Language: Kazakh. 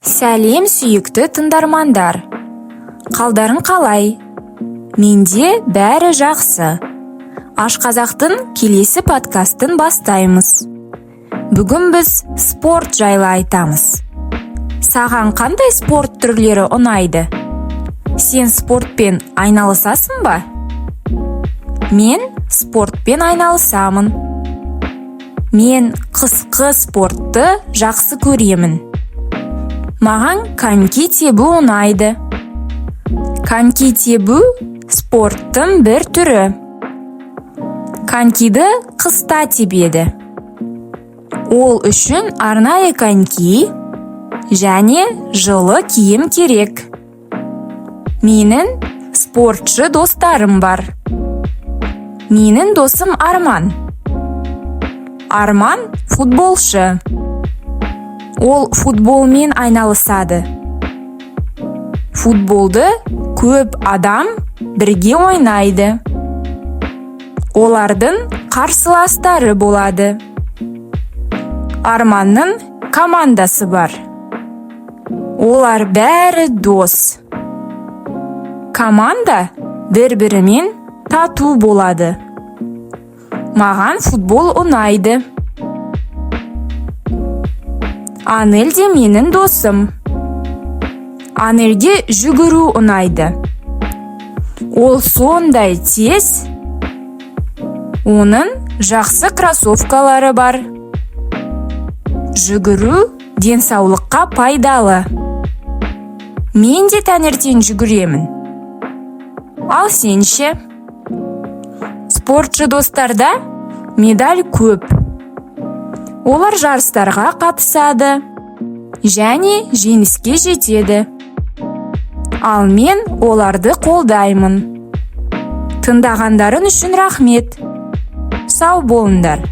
Сәлем, сүйікті тыңдармандар! Қалдарың қалай? Менде бәрі жақсы. Ашқазақтың келесі подкастын бастаймыз. Бүгін біз спорт жайлы айтамыз. Саған қандай спорт түрлері ұнайды? Сен спортпен айналысасың ба? Мен спортпен айналысамын. Мен қысқы спортты жақсы көремін. Маған коньки тебу ұнайды. Коньки тебу – спорттың бір түрі. Конькиді қыста тебеді. Ол үшін арнайы коньки және жылы киім керек. Менің спортшы достарым бар. Менің досым Арман. Арман – футболшы. Ол футболмен айналысады. Футболды көп адам бірге ойнайды. Олардың қарсыластары болады. Арманның командасы бар. Олар бәрі дос. Команда бір-бірімен тату болады. Маған футбол ұнайды. Анель де менің досым. Анельге жүгіру ұнайды. Ол сондай тез. Оның жақсы кроссовкалары бар. Жүгіру денсаулыққа пайдалы. Мен де таңертең жүгіремін. Ал сен ше? Спортшы достарда медаль көп. Олар жарыстарға қатысады және жеңіске жетеді. Ал мен оларды қолдаймын. Тыңдағандарың үшін рахмет. Сау болыңдар!